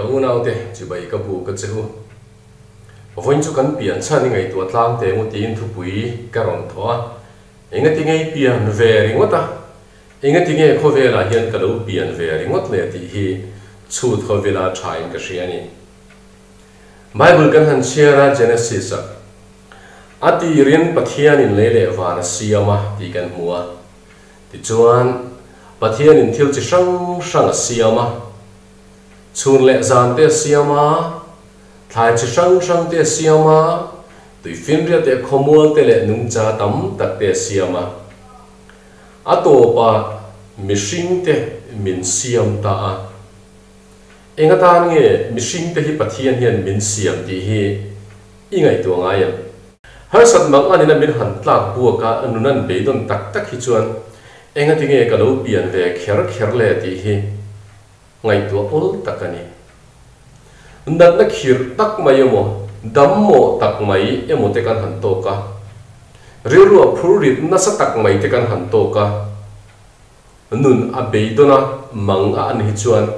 Ka unaute chibai ka buk a che u. Vawiin chu kan pian chhan i ngaihtuah tlang teh ngu tiin thupui ka rawn thawh a. Engati nge i pian ve ringawt a? Engati nge khawvelah hian ka lo pian ve ringawt le tih hi chhut khawvela thain ka hria a ni. Bible kan han chhiar a Genesis ah a tirin Pathianin lei leh van a siam a tih kan hmu a. Tichuan, Pathianin thil chi hrang hrang a siam a. Chhun leh zan te a siam a, thlai chi hrang hrang te a siam a, tuifinriat leh khawmual te leh nungcha tam tak te a siam a. A tawpah mihring te min siam ta a. Eng atan nge mihring te hi Pathian hian min siam tih hi i ngaihtuah ngai em? Harsat mang anin a min han tlak buak a, nun an beidawn tak tak hi chuan engati nge ka lo pian ve kher kher le tih hi ngaihtuah awl tak a ni. Natna khirh tak mai emaw, dam mawh tak mai emaw te kan han tawk a, rilru a phur rit nasa tak mai te kan han tawk a, nun a beidawn a mang a an hi chuan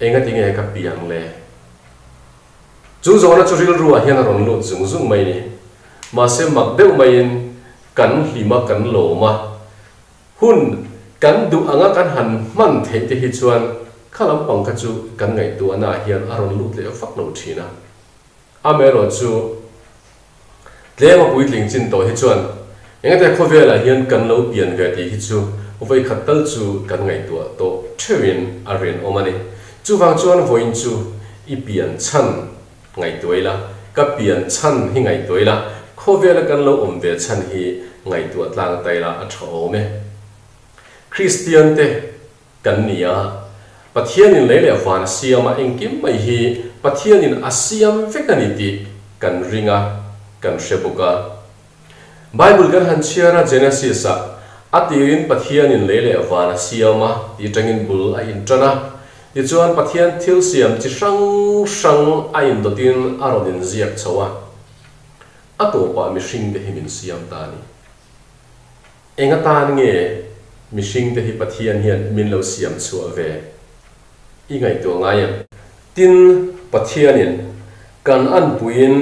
engati nge ka pian le? Chu zawhna chu rilru ah hian a rawn lut zung zung mai ni. Mahse mak deuh maiin kan hlim a, kan lawm a, hun kan duh anga kan han hman theih te hi chuan kha lampang kha chu kan ngaihtuahna ah hian a rawn lut leh vak lo thin a. Amaherawh chu tlem a puitling chin tawh hi chuan engate khawvelah hian kan lo pian ve tih hi chu vawikhat tal chu kan ngaihtuah tawh theuhin a rinawm a ni. Chuvang chuan vawiin chu i pian chhan ngaihtuah ila, ka pian chhan hi ngaihtuah ila, khawvela kan lo awm ve chhan hi ngaihtuah tlang ta ila a tha awm e. Kristian te kan ni a, Pathianin lei leh van a siam a, engkim mai hi Pathianin a siam vek a ni tih kan ring a, kan hre bawk a. Bible kan han chhiar a, Genesis ah, A tirin Pathianin lei leh van a siam a tih atangin bul a intan a, tichuan Pathian thil siam chi hrang hrang a indawtin a rawn inziak chho a, a tawpah mihringte hi min siam ta a ni. Eng atan nge mihringte hi Pathian hian min lo siam chhuah ve? I ngaihtuah ngai em? Tin, Pathianin kan anpuiin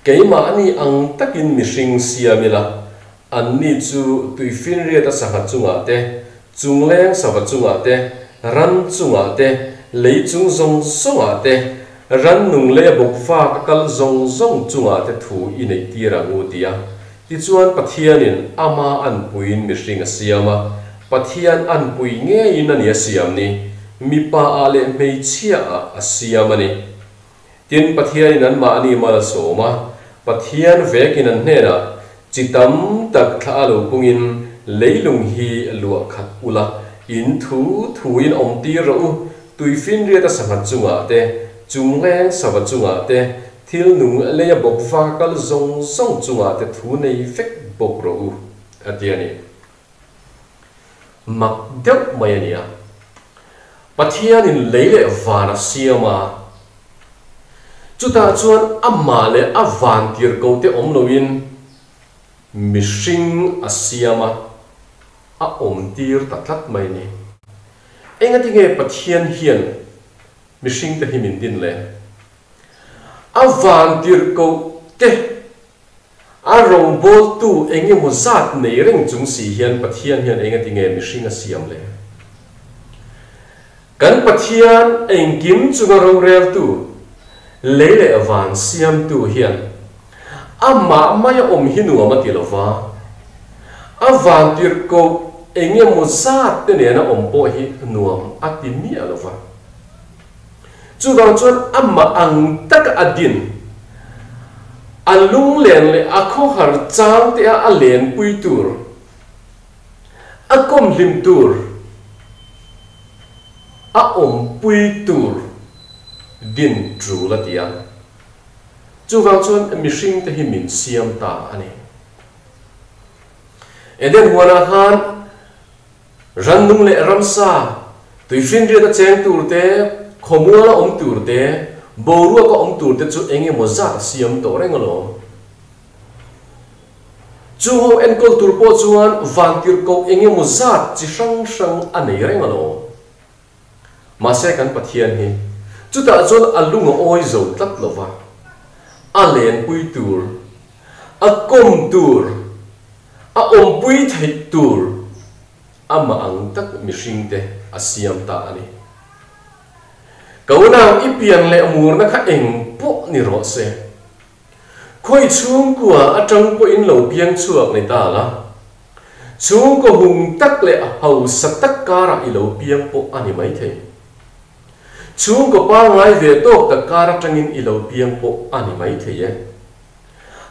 keimahni ang takin mihring siam ila, anni chu tuifinriat a sangha chungah te, chungleng sava chungah te, ran chungah te, lei chung zawng zawngah te, rannung lei a bawk fak a kal zawng zawng chungah te thu i neih tir ang u tia Tichuan Pathianin ama anpuiin mihring a siam a, Pathian anpui ngeiin a ni a siam ni, mipa ah leh hmeichhia ah a siam a ni. Tin, Pathianin anmahni mal a sawm a, Pathian vekin an hnenah, Chi tam tak thla a lo pungin leilung hi luah khat ula, in thu thuin awm tir rawh u, tuifinriat a sangha chungah te, chungleng sava chungah te, Thil nung leia bawk va kal zawng zawng chungah te thu nei vek bawk rawh u, a ti a ni. Mak deuh mai a nia. Pathianin lei leh van a siam a, chutah chuan amah leh a van tirhkote awm loin mihring a siam a, a awmtir ta tlat mai a ni. Engatinge Pathian hian mihringte hi min din le? A van tirhkoh te, a rawngbawltu eng emaw zat nei reng chung si hian Pathian hian engati nge mihring a siam le? Kan Pathian engkim chunga roreltu, lei leh van siamtu hian amah maia awm hi nuam a ti lo va, a van tirhkoh eng emaw zat te nena awm pawh hi nuam a ti miah lo va. Chuvang chuan amah ang taka a din, a lunglen leh a khawhar chang te a a lenpui tur, a kawmhlim tur, a awmpui tur din tul a ti a. Chuvang chuan mihring te hi min siam ta a ni. Eden huanah khan Rannung leh ramsa, tuifinriat a cheng tur te, khawmual a awm tur te, boruak a awm tur te chu eng emaw zat a siam tawh reng alawm. Chu ho enkawl tur pawh chuan vantirhkoh eng emaw zat chi hrang hrang a nei reng alawm. Mahse kan Pathian hi Chutah chuan a lung a awi zo tlat lo va, a lenpui tur, a kawm tur, a awmpui theih tur amah ang tak mihringte a siam ta a ni. Ka unau i pian leh murna kha eng pawh ni rawh se. Khawi chhungkua atang pawhin lo piang chhuak ni ta la, chhungkaw hung tak leh hausa tak karah i lo piang pawh a ni maithei. Chhungkaw pangngai ve tawk tak kar atangin i lo piang pawh a ni maithei e.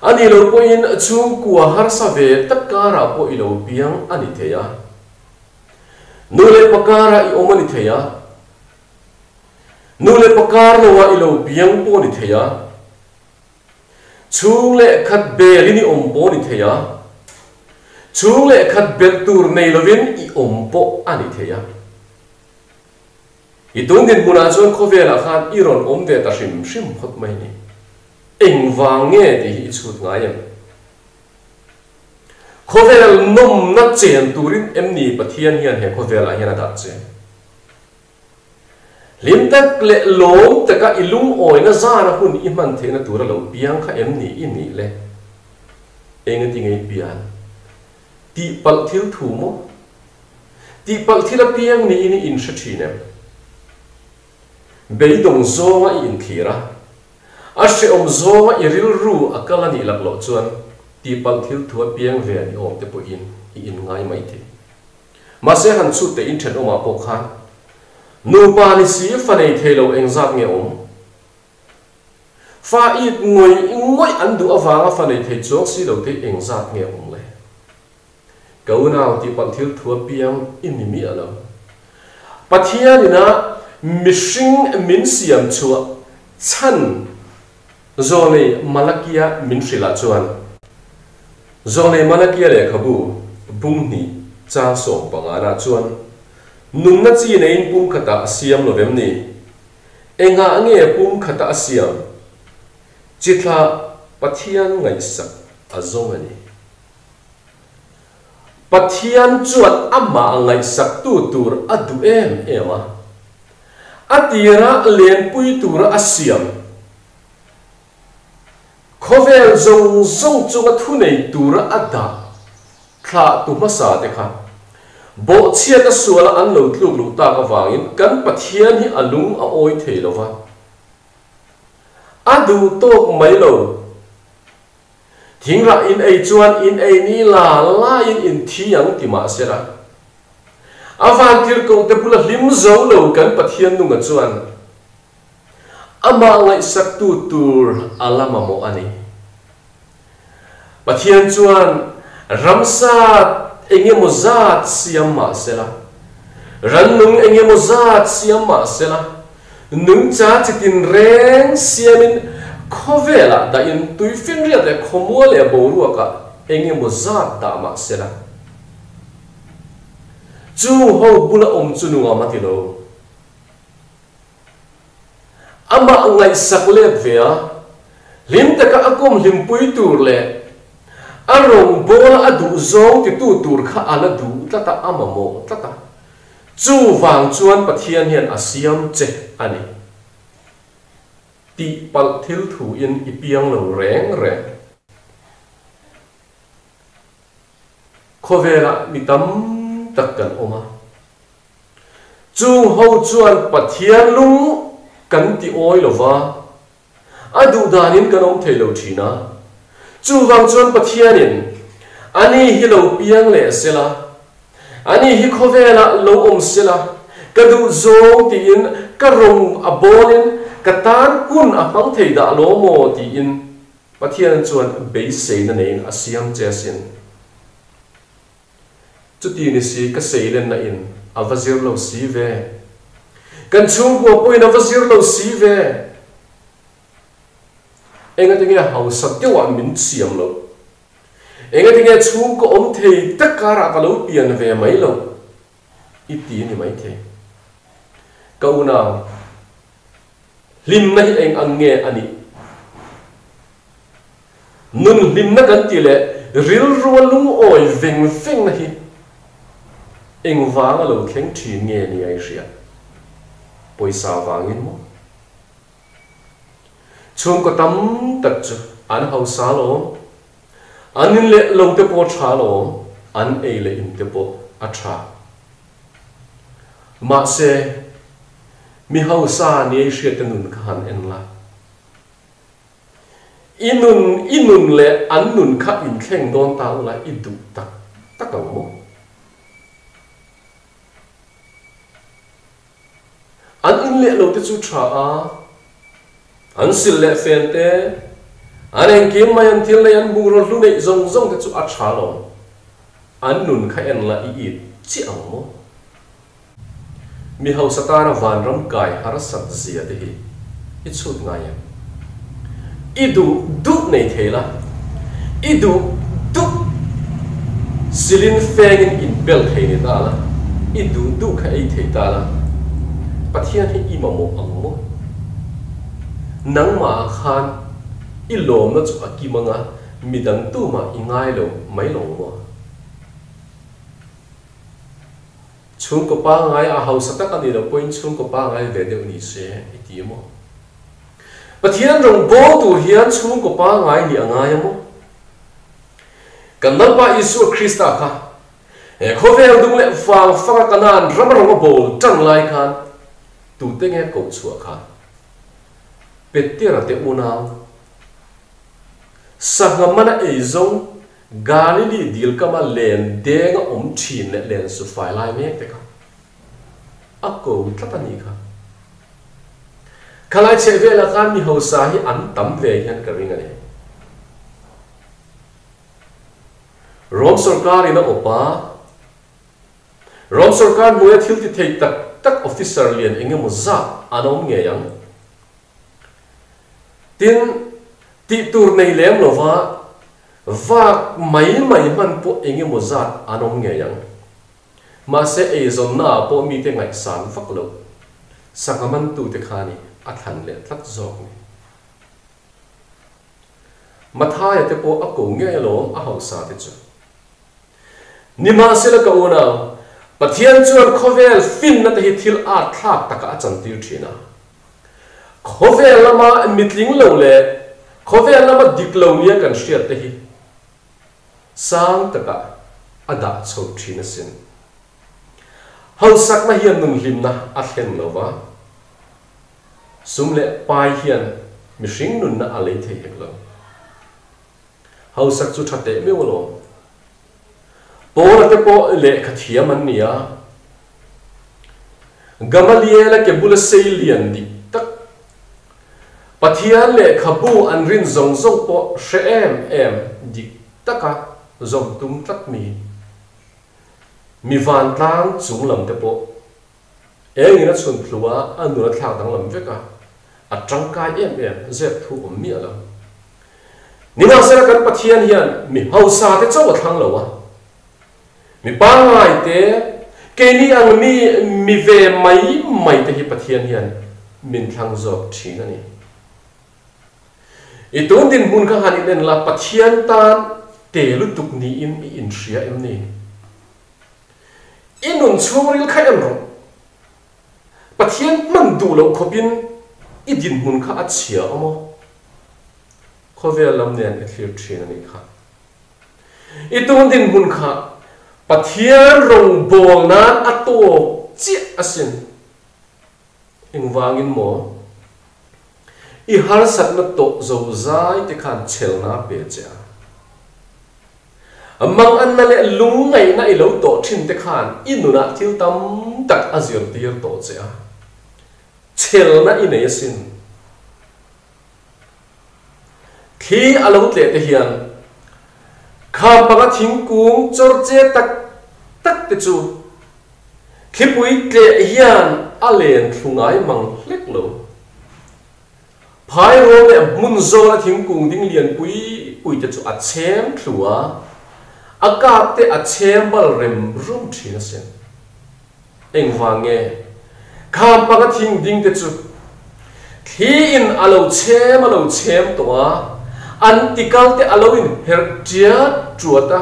A nih loh pawhin chhungkua harsa ve tak karah pawh i lo piang a ni thei a. Nu leh pa karah i awm a ni thei a. Nu leh pa kar lo ah i lo piang pawh ni thei a, chhung leh khat bel in i awm pawh ni thei a, chhung leh khat belh tur nei lovin i awm pawh a ni thei a. I tun dinhmunah chuan khawvelah khan i rawn awm ve ta hrim hrim phawt mai ni. Engvang nge tih hi i chhut ngai em? Khawvel nawmna chen turin em ni Pathian hian he khawvelah hian a dah che? Hlim tak leh lawm taka i lungawina zana hun i hman theihna tura lo piang kha em ni i nih le? Engati ngei pian? Tihpalh thil thu maw? Tihpalh thil a piang niin i inhre thin em? Beidawng zawnga i inthlir a, a hrehawm zawnga i rilru a kal a nih lak loh chuan tihpalh thil thu a piang ve ni awm te pawhin i inngai maithei. Mahse han chhut teh in thenawmah pawh khan nupa ni si fa nei thei lo engzat nge awm? Fa it ngawih ngawih an duh avanga fa nei thei chuang si lo te engzat nge awm le? Ka unau tih palh thil thu apiang i ni miah lo. Pathian ina mihring min siam chhuah chhan Zawnei Malakia min hrilh ah chuan Zawnei Malakia lehkhabu bung hnih chang 15 na chuan nunna chi neiin pum khatah a siam lo vem ni? Engah nge pum khatah a siam? Chi thlah Pathian ngaihsak a zawng a ni. Pathian chuan amah ngaihsaktu tur a duh em em a. A tira lenpui tura a siam khawvel zawng zawng chunga thunei tura a dah thlah tu hmasa te kha bawhchhiatna suala an lo tluk luh tak avangin kan Pathian hi a lung a awi thei lo va, a duh tawk mai lo. Thingrah in ei chuan in ei ni la laiin in thi ang ti mah sela, a vantirhkoh te bula hlim zo lo kan Pathian nunga chuan amah ngaihsaktu tur a la mamawh a ni. Pathian chuan ramsa engemaw zat siam mah sela, rannung engemaw zat siam mah sela, Nungcha chitin reng siamin khawvelah dahin tuifinriat leh khawmual leh boruakah eng emaw zat dah mah sela, chu ho bula awm chu nuam a ti lo. Amah ngaihsak let ve a, hlim taka a kawm hlimpui tur leh a rawngbawla a duhzawng titu tur kha a la duh tlat a, a mamawh tlat a. Chuvang chuan Pathian hian a siam che a ni. Tihpalh thil thuin i piang lo reng reng. Khawvelah mi tam tak kan awm a. Chung ho chuan Pathian lung kan ti awi lo va, a duh danin kan awm thei lo thin a. Chuvang chuan Pathianin ani hi lo piang leh sela, ani hi khawvelah lo awm sela, ka duh zawng tiin ka rawng a bawlin ka tan hun a hmang thei dah lo maw tiin Pathian chuan beiseina neiin a siam che asin. Chuti ni si ka seilenna in a va zir lo si ve. Kan chhungkua pawhin a va zir lo si ve. Engati nge hausa deuhah min siam loh? Engati nge chhungkaw awm thei tak karah ka lo pian ve mai loh? I ti ni maithei. Ka unau, hlimna hi eng ang nge a nih? Nun hlimna kan tih leh rilrua lungawi veng vengna hi engvanga lo thleng thin nge ni a i hria? Pawisa vangin maw? Chhungkaw tam tak chu an hausa alawm, an in leh lo te pawh a tha alawm, an ei leh in te pawh a tha. Mahse, mi hausa ni ei hriat te nun kha han en la. I nun, i nun leh an nun kha inthleng dawn ta ula i duh tak tak ang maw? An in leh lo te chu tha a, an sil leh fen te, an engkim mai an thil nei an bungraw hlu neih zawng zawng te chu a tha lo. An nun kha en la i it chiah ang maw? Mi hausa tana vanram kai harsat zia te hi i chhut ngai em? I duh duh nei thei la, i duh duh silin fengin in bel thei ni ta la, i duh duh kha ei thei ta la, Pathian hi i mamawh ang maw? Nangmah ah khan i lawmna chu a kim anga midang tumah i ngai lo mai lo maw? Chhungkaw pangngai a hausa tak a nih loh pawhin chhungkaw pangngai ve deuh ni se i ti maw? Pathian rawng bawl tur hian chhungkaw pangngai nih a ngai a maw? Kan Lalpa Isua Krista kha he khawvel dung leh vang fanga Kanaan ram rawng a bawl tan lai khan tute nge koh chhuah kha? Petera te unau sangha mana ei zawng Galili dil kama len deng a awm thin leh len su fai lai mek te kha a ko tlat a nih kha. Khalai chheh velah khan mi hausa hi an tam ve hian ka ring a ni. Rom sorkar in a awp a, Rom sorkar hnuaia thil ti thei tak tak officer lian eng emaw zat an awm ngei ang. Tin, tih tur nei lem lova vak mai mai hman pawh eng emaw zat an awm ngei ang. Mahse, eizawnnaah pawh mite ngaihsan vak lo sangha mantute kha ni a thlan leh tlat zawk ni. Mathaia te pawh a ko ngei alawm a hausa te chu. Nimahsela ka unau, Pathian chuan khawvel finna te hi thil at thlak takah a chantir thin a. Khawvel lama mitling lo leh khawvel lama dik lo nia kan hriat te hi sang takah a dah chho thin asin. Hausakna hian nunhlimna a thlen lo va, sum leh pai hian mihring nunna a lei thei hek lo. Hausak chu tha teh meuh alawm. Paula te pawh lehkha thiam an ni a. Gamaliela ke bula sei lian dik tak, Pathian lehkhabu an rin zawng zawng pawh hre em em dik taka zawm tum tlat mi, mi vantlang chung lam te pawh engin a chhun thlu a, a nun a thlak danglam vek a, a tangkai em em zep thu awm miah lo. Nimahsela kan Pathian hian mi hausa te chauh a thlang lo a, mi pangngai te, keini ang mi mi ve mai mai te hi Pathian hian min thlang zawk thin a ni. I tun dinhmun kha han inen la, Pathian tan te lutuk niin i inhria em ni? I nun chhungril kha en rawh. Pathian hman duh loh khawpin i dinhmun kha a chhia awm aw. Khawvel lam nen i thlir thin a nih kha. I tun dinhmun kha Pathian rawngbâwl nan a tawk chiah asin. Engvangin maw? I harsatna tawh zozai te khan chhelna a pe che a. Manganna leh lungngaihna i lo tawh thin te khan i nunah thil tam tak a zirtir tawh che a, chhelna i nei asin. Thli a lo tleh te hian kham panga thingkung chawr che tak tak te chu thlipui tleh hian a len thlu ngai mang hlek lo. Phai rual leh hmun zawla thingkung ding lian pui pui te chu a chhem thlu a, a kap te a chhem bal rem rum thin asin. Engvang nge? Kham panga thing ding te chu thli in a lo chhem a lo chhem tawh a, an tikal te a lo in herh tiat tuat a,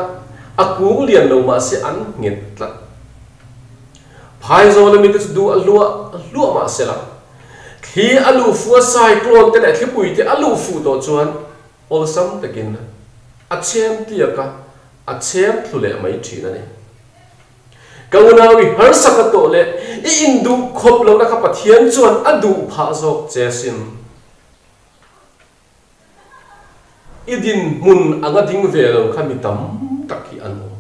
a kung lian lo mahse an nghet tlat. Phai zawla mi te chu duh a hluah hluah mahsela. Thli a luh fuh a, cyclone te leh thlipui te a luh fuh tawh chuan awlsam takin a chhem tliak a, a chhem thlu leh mai thin a ni. Ka unau i harsak a tawh leh i induh khawp lohna kha Pathian chuan a duh phah zawk che sin. I dinhmun anga ding ve lo kha mi tam tak hi an awm.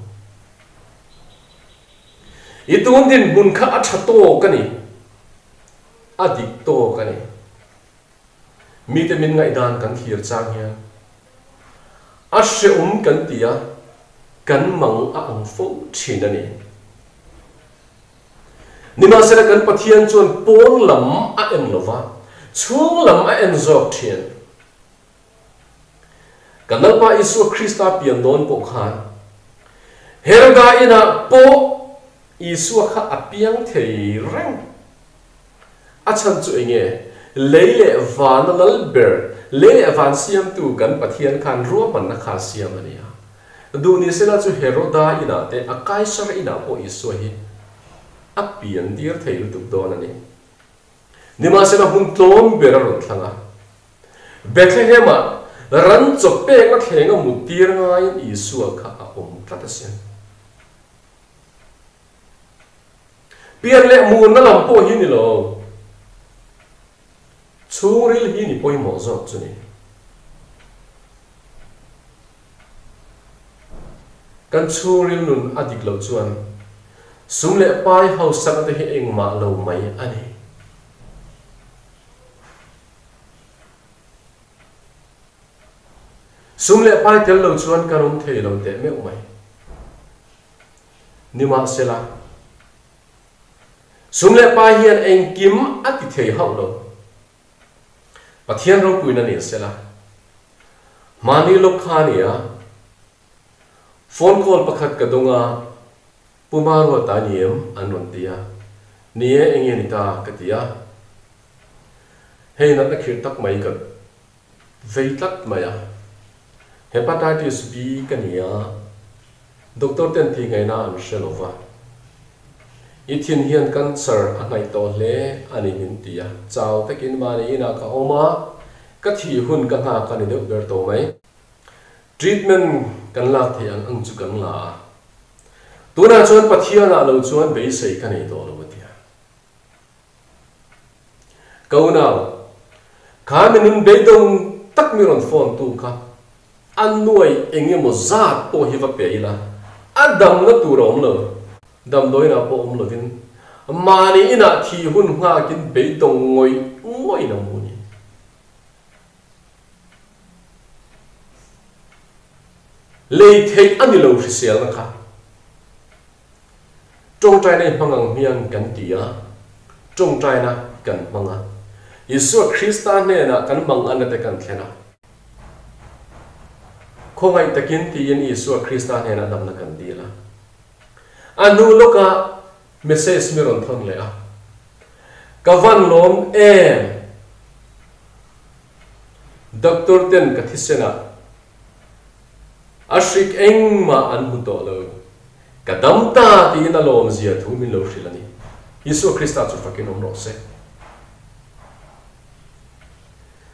I tun dinhmun kha a tha tawk a ni, a dik tawk a ni. Mite min ngaihdan kan thlir chang hian a hreawm kan ti a, kan mang a ang fo thin a ni. Nimahsela kan Pathian chuan pawn lam a en lo va, chhung lam a en zawk thin. Kan Lalpa Isua Krista pian dawn pawh khan Heroda inah pawh Isua kha a piang thei reng. A chhan chu enge? Lei leh vana lal ber, lei leh van siamtu kan Pathian khan ruahmanna kha a siam a ni a. Duh ni sela chu Heroda inah te, a Kaisar inah pawh Isua hi a pian tir thei lutuk dawn a ni. Nimahsela hun tlawm ber a rawn thlang a. Bethlehem-ah ran chaw pekna thleng a mut tir ngaiin Isua kha a awm tlat asin. Pian leh murna lam pawh hi ni lo. Chhungril hi ni pawimawh zawk chu ni. Kan chhungril nun a dik loh chuan sum leh pai hausakna te hi engmah lo mai a ni. Sum leh pai tel lo chuan kan awm thei lo teh meuh mai. Nimahsela, sum leh pai hian engkim a ti thei hauh lo. Pathian ropuina ni sela, mahni lawk kha a ni a, phone call pakhat ka dawng a, Pu Maruata a ni em? an rawn ti a, Ni e, enge ni ta? ka ti a, Hei natna khirh tak mai ka vei tlat mai a, Hepatitis B ka ni a, Doctor ten tih ngaihna an hre lo va, I thin hian cancer a hnaih tawh hle a ni min ti a, chau takin mahni inah ka awm a, ka thih hun ka nghak a ni deuh ber tawh mai. Treatment kan lak theih ang ang chu kan la a, tunah chuan Pathianah lo chuan beisei ka nei tawh lo a ti a. Ka unau, kha minun beidawng tak mi rawn phone tu kha a nuai eng emaw zat pawh hi va pe ila, a damna tur a awm lo. Damdawiinah pawh awm lovin mahni inah thih hun nghakin beidawng ngawih ngawih na mu ni. Lei theih a ni lo hriselna kha. Tawngtaina i hmang ang hmiang kan ti a, tawngtaina kan hmang a. Isua Krista hnenah kan manganna te kan thlen a. Khawngaih takin tiin Isua Krista hnenah damna kan dil a. A hnu lawkah message mi rawn thawn leh a, Ka van lawm em? Doctor ten ka thisen ah A hrik engmah an hmu tawh lo. Ka dam ta tiin a lawmzia thu min lo hrilh a ni. Isua Krista chu fakin awm rawh se.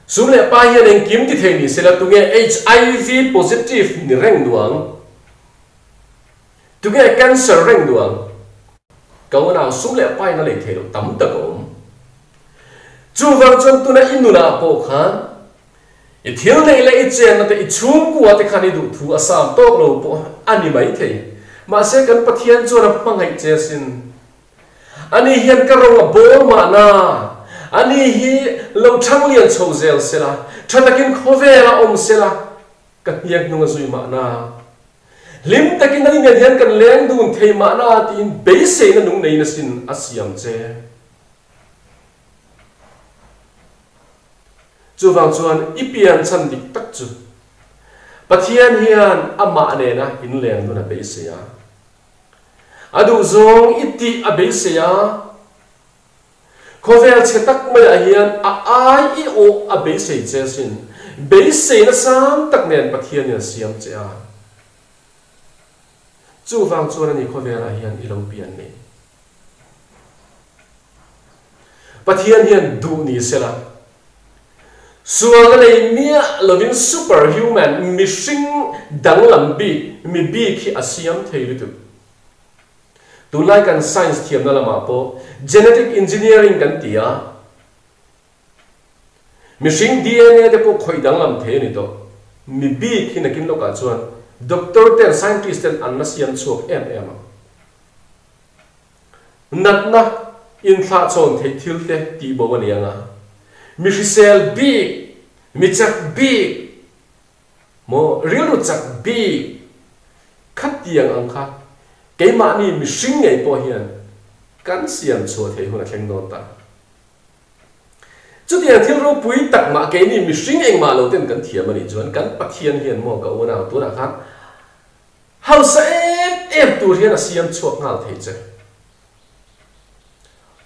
Sum leh pa hian engkim ti thei ni sela tunge HIV positive ni reng duh ang? Tunge cancer reng duh ang? Ka unau sum leh pa in a lei thei loh tam tak a awm. Chuvang chuan tuna i nunah pawh khan I thil neih leh i chenna te, i chhungkua te khan i duh thu a sam tawk lo pawh a ni maithei. Mahse kan Pathian chuan a hmangaih che asin. Ani hian ka rawng a bawl mahna, ani hi lo thang lian chho zel sela, tha takin khawvel a awm sela, ka hniak hnung a zui mahna. Hlim takin ani nen hian kan leng dun thei mahna tiin beiseina nung neiin asin a siam che. Chuvang chuan i pian chhan dik tak chu Pathian hian amah nena inleng dun a beisei a, a duhzawng i tih a beisei a, khawvel chhe tak maiah hian a ai i awh a beisei che asin. Beiseina sang tak nen Pathianin a siam che a. Chuvang chuan ani khawvelah hian i lo pian nei. Pathian hian duh ni sela, sualna nei miah lovin super human, mihring danglam bik, mi bik hi a siam thei lutuk. Tunlai kan science thiamna lamah pawh genetic engineering kan ti a, mihring DNA te pawh khawih danglam thei a ni tawh. Mi bik hi nakin lawkah chuan doctor ten, scientist ten an la siam chhuak em em ang. Natna inthlahchhawn theih thil te tih bo a ni ang a, mi hrisel bik, mi chak bik, maw rilru chak bik khatiang ang kha keimahni mihring ngei pawh hian kan siam chhuah theih hun a thleng dawn ta. Chutiang thil ropui tak mah keini mihring engmah lo ten kan thiam a nih chuan kan Pathian hian maw ka unau tunah khan Hausa em em tur hian a siam chhuak nghal thei che.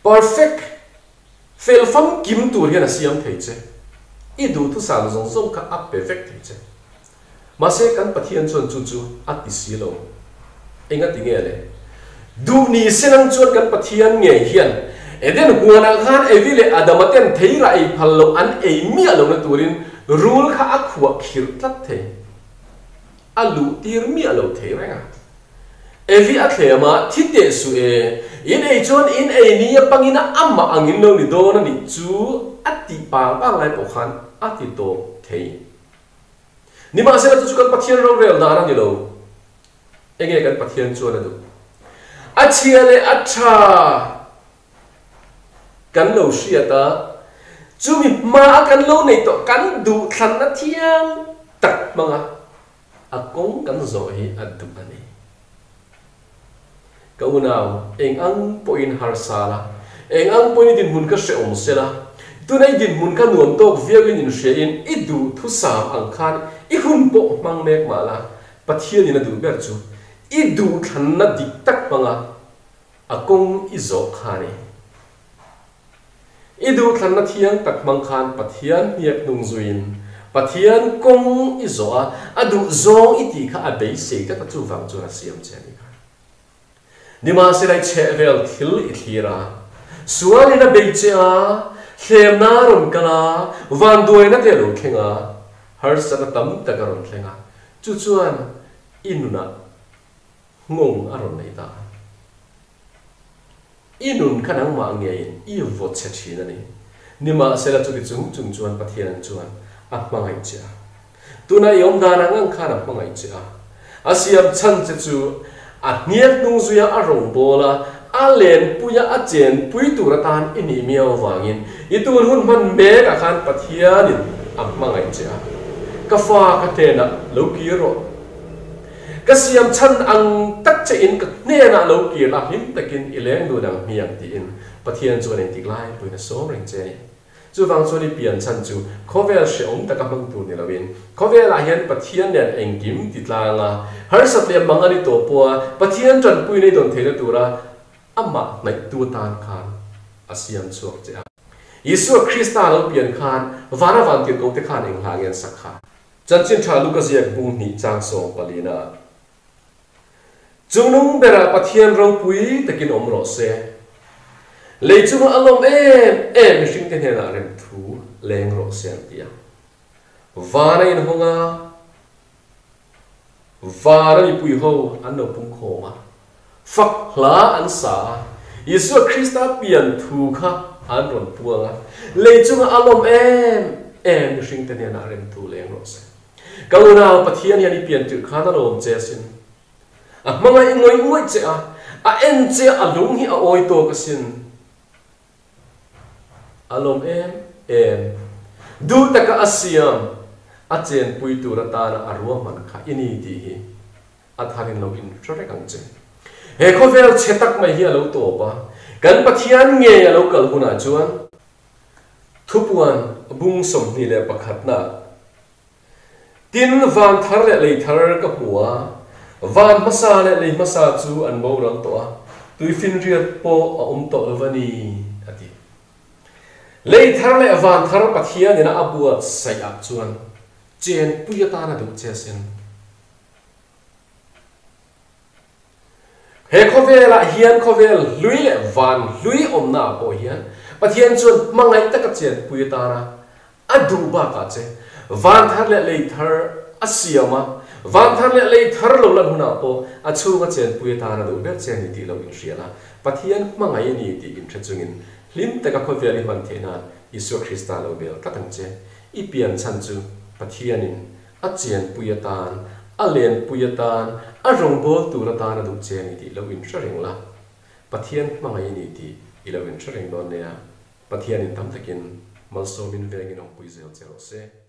Perfect, fel famkim tur hian a siam thei che. I duhthusam zawng zawng kha a pe vek thei che. Mahse kan Pathian chuan chu chu a ti si lo. Enga ti nge le? Duh ni se nang chuan kan Pathian ngei hian Eden huanah khan Evi leh Adama ten theira ei phal loh an ei miah lohna turin rul kha a khuah khirh tlat thei. A luh tir miah lo thei reng a. Evi a thlem a, thi teh suh e, in ei chuan in ei ni a pangin a amah angin lo ni dawn a nih chu a tih pang pang lai pawh khan a ti tawp thei. Nimahsela chu chu kan Pathian rorel dan a ni lo. Enge kan Pathian chuan a duh? A chhia leh a tha kan lo hriat a, chumi hma a kan lo nei tawh kan duhthlanna thiam tak hmanga a kawng kan zawh hi a duh a ni. Ka unau, eng ang pawhin harsa la, eng ang pawhin i dinhmun kha hrehawm se la, tuna i dinhmun kha nuam tawk viauin inhriain i duhthusam ang khan i hun pawh hmang mek mah la, Pathianin a duh ber chu i duhthlanna dik tak hmanga A kawng i zawh kha ni. I duhthlanna thiang tak hmang khan Pathian hniak hnung zuiin Pathian kawng i zawh a, a duh zawng i tih kha a beisei tlat a, chuvang chuan a siam che a ni kha. Nimahsela i chhehvel thil i thlir a, sualin a bei che a, thlemna a rawn kal a, vanduaina te a lo thleng a, harsatna tam tak a rawn thleng a, chu chuan i nunah Nghawng a rawn nei ta a. I nun kha nangmah ngeiin i vaw chhe thin a ni. Nimahsela chuti chung chung chuan Pathian chuan a hmangaih che a. Tuna i awm dan ang ang khan a hmangaih che a. A siam chhan che chu a hniak hnung zuia a rawngbawl a, a lenpui a, a chenpui tur atan i nih miau avangin i tun hun hman mekah khan Pathianin a hmangaih che a. Ka fa ka hnenah lo kir rawh. Ka siam chhan ang tak che in ka hnenah lo kir la, hlim takin i leng dun ang hmiang tiin Pathian chuan engtik lai pawhin a sawm reng che a ni. Chuvang chuan i pian chhan chu khawvel hrehawm taka hmang tur ni loin khawvelah hian Pathian nen engkim ti tlang a, harsat leh mang a ni tawh pawha Pathian tanpuina i dawn theihna tura amah hnaihtu atan khan a siam chhuak che a. Isua Krista lo pian khan vana vantirhkohte khan eng hla nge an sak kha? Chanchin tha Luka ziak bung hnih chang sawm palina Chungnung berah Pathian ropui takin awm rawh se. Lei chunga a lawm em em mihringte hnenah rem thu leng rawh se an ti a. Van a inhawng a, van a mipui ho an lo pung khawm a, fak hla an sa a, Isua Krista pian thu kha an rawn puang a, lei chunga a lawm em em mihringte hnenah rem thu leng rawh se. Ka unau, Pathian hian i pian tirh khan a lawm che asin. A hmangaih ngawih ngawih che a, a en che a, a lung hi a awi tawk asin. A lawm em em. Duh taka a siam, a chenpui tur atana a ruahman kha i ni tih hi a tharin lo inhre reng ang che. He khawvel chhe tak mai hi a lo tawp a, kan Pathian ngei a lo kal hunah chuan Thupuan bung 21 na Tin, van thar leh lei thar ka hmu a, van hmasa leh lei hmasa chu an boral tawh a, tuifinriat pawh a awm tawh lo va ni, a ti. Lei thar leh van thar Pathianin a buatsaih ah chuan chenpui atan a duh che asin. He khawvelah hian khawvel hlui leh van hlui awmnaah pawh hian Pathian chuan hmangaih taka chenpui atana a duh bakah che van thar leh lei thar a siam a, van thar leh lei thar lo lan hunah pawh a chhunga chenpui atana duh ber che a ni tih lo inhria la, Pathian hmangaih a ni tih inhre chungin hlim taka khawvel i hman theih nan Isua Krista lo bel tlat ang che. I pian chhan chu Pathianin a chenpui atan, a lenpui atan, a rawngbâwl tur atan a duh che a ni tih lo inhre reng la. Pathian hmangaih i ni tih i lo inhre reng dawn nia. Pathianin tam takin malsawmin vengin awmpui zel che rawh se.